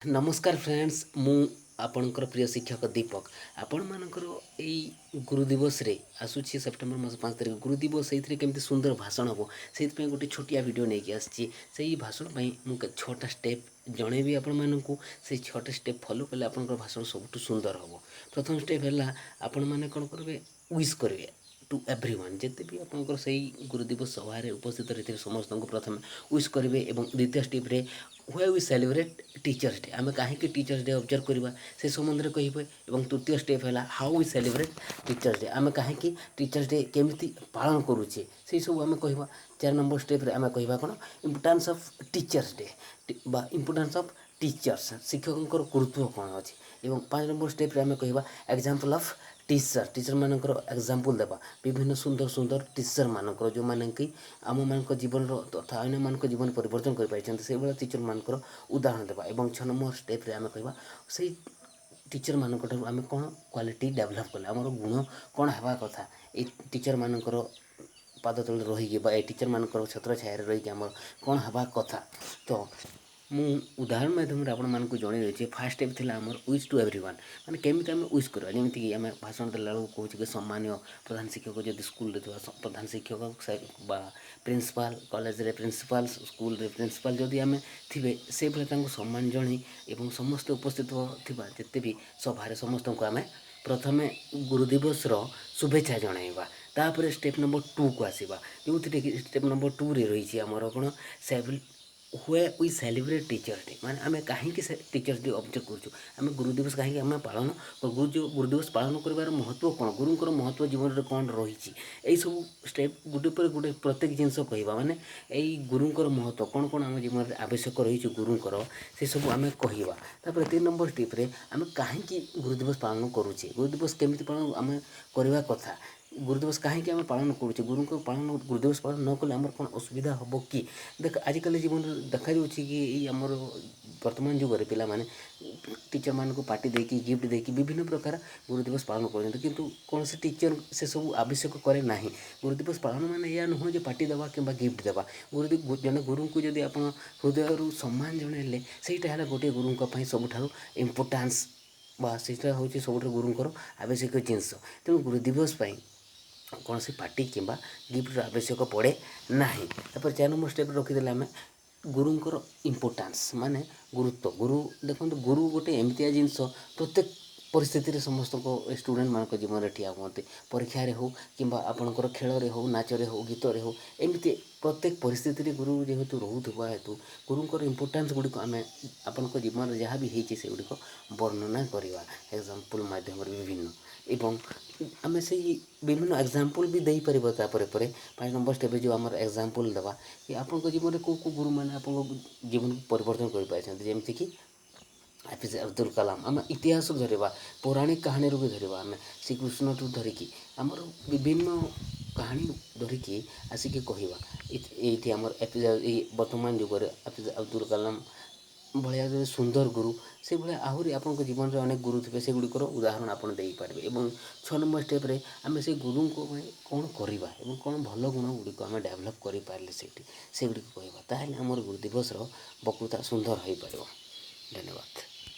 ନମସ୍କାର ଫ୍ରେଣ୍ଡସ୍, ମୁଁ ଆପଣଙ୍କର ପ୍ରିୟ ଶିକ୍ଷକ ଦୀପକ। ଆପଣମାନଙ୍କର ଏଇ ଗୁରୁ ଦିବସରେ ଆସୁଛି ସେପ୍ଟେମ୍ବର ମାସ 5 ତାରିଖ ଗୁରୁ ଦିବସ, ସେଇଥିରେ କେମିତି ସୁନ୍ଦର ଭାଷଣ ହେବ ସେଇଥିପାଇଁ ଗୋଟେ ଛୋଟିଆ ଭିଡ଼ିଓ ନେଇକି ଆସିଛି। ସେଇ ଭାଷଣ ପାଇଁ ମୁଁ 6ଟା ଷ୍ଟେପ୍ ଜଣେଇବି ଆପଣମାନଙ୍କୁ। ସେଇ 6ଟା ଷ୍ଟେପ୍ ଫଲୋ କଲେ ଆପଣଙ୍କର ଭାଷଣ ସବୁଠୁ ସୁନ୍ଦର ହେବ। ପ୍ରଥମ ଷ୍ଟେପ୍ ହେଲା, ଆପଣମାନେ କ'ଣ କରିବେ? ୱିଶ୍ କରିବେ ଟୁ ଏଭ୍ରି ୱାନ୍। ଯେତେ ବି ଆପଣଙ୍କର ସେଇ ଗୁରୁ ଦିବସ ସଭାରେ ଉପସ୍ଥିତ ରହିଥିବେ, ସମସ୍ତଙ୍କୁ ପ୍ରଥମେ ୱିଶ୍ କରିବେ। ଏବଂ ଦ୍ୱିତୀୟ ଷ୍ଟେପ୍ରେ why we celebrate Teachers Day, ଆମେ କାହିଁକି ଟିଚର୍ସ ଡେ ଅବଜର୍ଭ କରିବା ସେ ସମ୍ବନ୍ଧରେ କହିବେ। ଏବଂ ତୃତୀୟ ଷ୍ଟେପ୍ ହେଲା how we celebrate Teachers Day, ଆମେ କାହିଁକି ଟିଚର୍ସ ଡେ କେମିତି ପାଳନ କରୁଛେ ସେଇ ସବୁ ଆମେ କହିବା। 4 ନମ୍ବର ଷ୍ଟେପ୍ରେ ଆମେ କହିବା କ'ଣ? ଇମ୍ପୋର୍ଟାନ୍ସ ଅଫ୍ ଟିଚର୍ସ ଡେ ବା ଇମ୍ପୋର୍ଟାନ୍ସ ଅଫ୍ ଟିଚର୍ସ, ଶିକ୍ଷକଙ୍କର ଗୁରୁତ୍ୱ କ'ଣ ଅଛି। ଏବଂ 5 ନମ୍ବର ଷ୍ଟେପ୍ରେ ଆମେ କହିବା ଏକ୍ଜାମ୍ପଲ୍ ଅଫ୍ ଟିଚର୍, ଟିଚର୍ମାନଙ୍କର ଏକ୍ଜାମ୍ପଲ୍ ଦେବା, ବିଭିନ୍ନ ସୁନ୍ଦର ସୁନ୍ଦର ଟିଚର୍ମାନଙ୍କର, ଯେଉଁମାନେ କି ଆମମାନଙ୍କ ଜୀବନର ତଥା ଅନ୍ୟମାନଙ୍କ ଜୀବନ ପରିବର୍ତ୍ତନ କରିପାରିଛନ୍ତି, ସେଇଭଳିଆ ଟିଚର୍ମାନଙ୍କର ଉଦାହରଣ ଦେବା। ଏବଂ 6 ନମ୍ବର ଷ୍ଟେପ୍ରେ ଆମେ କହିବା ସେଇ ଟିଚର୍ମାନଙ୍କ ଠାରୁ ଆମେ କ'ଣ କ୍ୱାଲିଟି ଡେଭଲପ୍ କଲେ, ଆମର ଗୁଣ କ'ଣ ହେବା କଥା, ଏଇ ଟିଚର୍ମାନଙ୍କର ପାଦ ତଳେ ରହିକି ବା ଏଇ ଟିଚର୍ମାନଙ୍କର ଛତ୍ର ଛାୟାରେ ରହିକି ଆମର କ'ଣ ହେବା କଥା। ତ ମୁଁ ଉଦାହରଣ ମାଧ୍ୟମରେ ଆପଣମାନଙ୍କୁ ଜଣାଇ ଦେଉଛି। ଫାର୍ଷ୍ଟ ଷ୍ଟେପ୍ ଥିଲା ଆମର ୱିଶ୍ ଟୁ ଏଭ୍ରି ୱାନ୍, ମାନେ କେମିତି ଆମେ ୱିଶ୍ କରିବା। ଯେମିତିକି ଆମେ ଭାଷଣ ଦେଲା ବେଳକୁ କହୁଛୁ କି ସମ୍ମାନୀୟ ପ୍ରଧାନ ଶିକ୍ଷକ, ଯଦି ସ୍କୁଲରେ ଥିବା ପ୍ରଧାନ ଶିକ୍ଷକ ବା ପ୍ରିନ୍ସିପାଲ୍, କଲେଜରେ ପ୍ରିନ୍ସିପାଲ୍, ସ୍କୁଲରେ ପ୍ରିନ୍ସିପାଲ୍ ଯଦି ଆମେ ଥିବେ, ସେଇଭଳିଆ ତାଙ୍କୁ ସମ୍ମାନ ଜଣାଇ ଏବଂ ସମସ୍ତେ ଉପସ୍ଥିତ ଥିବା ଯେତେ ବି ସଭାରେ ସମସ୍ତଙ୍କୁ ଆମେ ପ୍ରଥମେ ଗୁରୁ ଦିବସର ଶୁଭେଚ୍ଛା ଜଣାଇବା। ତାପରେ ଷ୍ଟେପ୍ ନମ୍ବର 2କୁ ଆସିବା, ଯେଉଁଥିରେ କି ଷ୍ଟେପ୍ ନମ୍ବର 2ରେ ରହିଛି ଆମର କ'ଣ? Why we celebrate Teachers Day, ମାନେ ଆମେ କାହିଁକି ସେ ଟିଚର୍ସ ଡେ ଅବଜର୍ଭ କରୁଛୁ, ଆମେ ଗୁରୁ ଦିବସ କାହିଁକି ଆମେ ପାଳନ, ଗୁରୁ ଦିବସ ପାଳନ କରିବାର ମହତ୍ତ୍ୱ କ'ଣ, ଗୁରୁଙ୍କର ମହତ୍ତ୍ୱ ଜୀବନରେ କ'ଣ ରହିଛି, ଏଇସବୁ ଷ୍ଟେପ୍ ଗୋଟେ ପରେ ଗୋଟେ ପ୍ରତ୍ୟେକ ଜିନିଷ କହିବା। ମାନେ ଏଇ ଗୁରୁଙ୍କର ମହତ୍ତ୍ୱ କ'ଣ କ'ଣ ଆମ ଜୀବନରେ ଆବଶ୍ୟକ ରହିଛି ଗୁରୁଙ୍କର, ସେସବୁ ଆମେ କହିବା। ତାପରେ 3 ନମ୍ବର ଷ୍ଟେପ୍ରେ ଆମେ କାହିଁକି ଗୁରୁ ଦିବସ ପାଳନ କରୁଛେ, ଗୁରୁ ଦିବସ କେମିତି ପାଳନ ଆମେ କରିବା କଥା, ଗୁରୁ ଦିବସ କାହିଁକି ଆମେ ପାଳନ କରୁଛେ, ଗୁରୁଙ୍କ ପାଳନ, ଗୁରୁ ଦିବସ ପାଳନ ନ କଲେ ଆମର କ'ଣ ଅସୁବିଧା ହେବ କି? ଦେଖ, ଆଜିକାଲି ଜୀବନରେ ଦେଖାଯାଉଛି କି ଏଇ ଆମର ବର୍ତ୍ତମାନ ଯୁଗରେ ପିଲାମାନେ ଟିଚର୍ମାନଙ୍କୁ ପାର୍ଟି ଦେଇକି, ଗିଫ୍ଟ ଦେଇକି ବିଭିନ୍ନ ପ୍ରକାର ଗୁରୁ ଦିବସ ପାଳନ କରୁଛନ୍ତି। କିନ୍ତୁ କୌଣସି ଟିଚର୍ ସେସବୁ ଆବଶ୍ୟକ କରେ ନାହିଁ। ଗୁରୁ ଦିବସ ପାଳନ ମାନେ ଏଇଆ ନୁହଁ ଯେ ପାର୍ଟି ଦେବା କିମ୍ବା ଗିଫ୍ଟ ଦେବା। ଗୁରୁ ଜଣେ ଗୁରୁଙ୍କୁ ଯଦି ଆପଣ ହୃଦୟରୁ ସମ୍ମାନ ଜଣାଇଲେ, ସେଇଟା ହେଲା ଗୋଟିଏ ଗୁରୁଙ୍କ ପାଇଁ ସବୁଠାରୁ ଇମ୍ପୋର୍ଟାନ୍ସ ବା ସେଇଟା ହେଉଛି ସବୁଠାରୁ ଗୁରୁଙ୍କର ଆବଶ୍ୟକ ଜିନିଷ। ତେଣୁ ଗୁରୁ ଦିବସ ପାଇଁ କୌଣସି ପାର୍ଟି କିମ୍ବା ଗିଫ୍ଟର ଆବଶ୍ୟକ ପଡ଼େ ନାହିଁ। ତାପରେ 4 ନମ୍ବର ଷ୍ଟେପ୍ ରଖିଦେଲେ ଆମେ ଗୁରୁଙ୍କର ଇମ୍ପୋର୍ଟାନ୍ସ, ମାନେ ଗୁରୁତ୍ୱ। ଗୁରୁ, ଦେଖନ୍ତୁ, ଗୁରୁ ଗୋଟେ ଏମିତିଆ ଜିନିଷ, ପ୍ରତ୍ୟେକ ପରିସ୍ଥିତିରେ ସମସ୍ତଙ୍କ ଷ୍ଟୁଡ଼େଣ୍ଟମାନଙ୍କ ଜୀବନରେ ଠିଆ ହୁଅନ୍ତି। ପରୀକ୍ଷାରେ ହେଉ କିମ୍ବା ଆପଣଙ୍କର ଖେଳରେ ହେଉ, ନାଚରେ ହେଉ, ଗୀତରେ ହେଉ, ଏମିତି ପ୍ରତ୍ୟେକ ପରିସ୍ଥିତିରେ ଗୁରୁ ଯେହେତୁ ରହୁଥିବା ହେତୁ ଗୁରୁଙ୍କର ଇମ୍ପୋର୍ଟାନ୍ସ ଗୁଡ଼ିକ ଆମେ ଆପଣଙ୍କ ଜୀବନରେ ଯାହା ବି ହେଇଛି ସେଗୁଡ଼ିକ ବର୍ଣ୍ଣନା କରିବା ଏକ୍ଜାମ୍ପଲ୍ ମାଧ୍ୟମରେ ବିଭିନ୍ନ। ଏବଂ ଆମେ ସେଇ ବିଭିନ୍ନ ଏକ୍ଜାମ୍ପଲ୍ ବି ଦେଇପାରିବା। ତାପରେ ପରେ 5 ନମ୍ବର ଷ୍ଟେପ୍ରେ ଯେଉଁ ଆମର ଏକ୍ଜାମ୍ପଲ୍ ଦେବା କି ଆପଣଙ୍କ ଜୀବନରେ କେଉଁ କେଉଁ ଗୁରୁମାନେ ଆପଣଙ୍କ ଜୀବନକୁ ପରିବର୍ତ୍ତନ କରିପାରିଛନ୍ତି, ଯେମିତିକି ଏପିଜେ ଅବଦୁଲ କାଲାମ। ଆମେ ଇତିହାସରୁ ଧରିବା, ପୌରାଣିକ କାହାଣୀରୁ ବି ଧରିବା, ଆମେ ଶ୍ରୀକୃଷ୍ଣଠୁ ଧରିକି ଆମର ବିଭିନ୍ନ କାହାଣୀ ଧରିକି ଆସିକି କହିବା। ଏଇଠି ଆମର ଏପିଜେ, ଏଇ ବର୍ତ୍ତମାନ ଯୁଗରେ ଏପିଜେ ଅବଦୁଲ କାଲାମ ଭଳିଆ ଯଦି ସୁନ୍ଦର ଗୁରୁ, ସେଇଭଳିଆ ଆହୁରି ଆପଣଙ୍କ ଜୀବନରେ ଅନେକ ଗୁରୁ ଥିବେ, ସେଗୁଡ଼ିକର ଉଦାହରଣ ଆପଣ ଦେଇପାରିବେ। ଏବଂ 6 ନମ୍ବର ଷ୍ଟେପ୍ରେ ଆମେ ସେଇ ଗୁରୁଙ୍କ ପାଇଁ କ'ଣ କରିବା ଏବଂ କ'ଣ ଭଲ ଗୁଣ ଗୁଡ଼ିକ ଆମେ ଡେଭଲପ୍ କରିପାରିଲେ ସେଇଠି ସେଗୁଡ଼ିକ କହିବା। ତାହେଲେ ଆମର ଗୁରୁ ଦିବସର ବକ୍ତୃତା ସୁନ୍ଦର ହୋଇପାରିବ। ଧନ୍ୟବାଦ।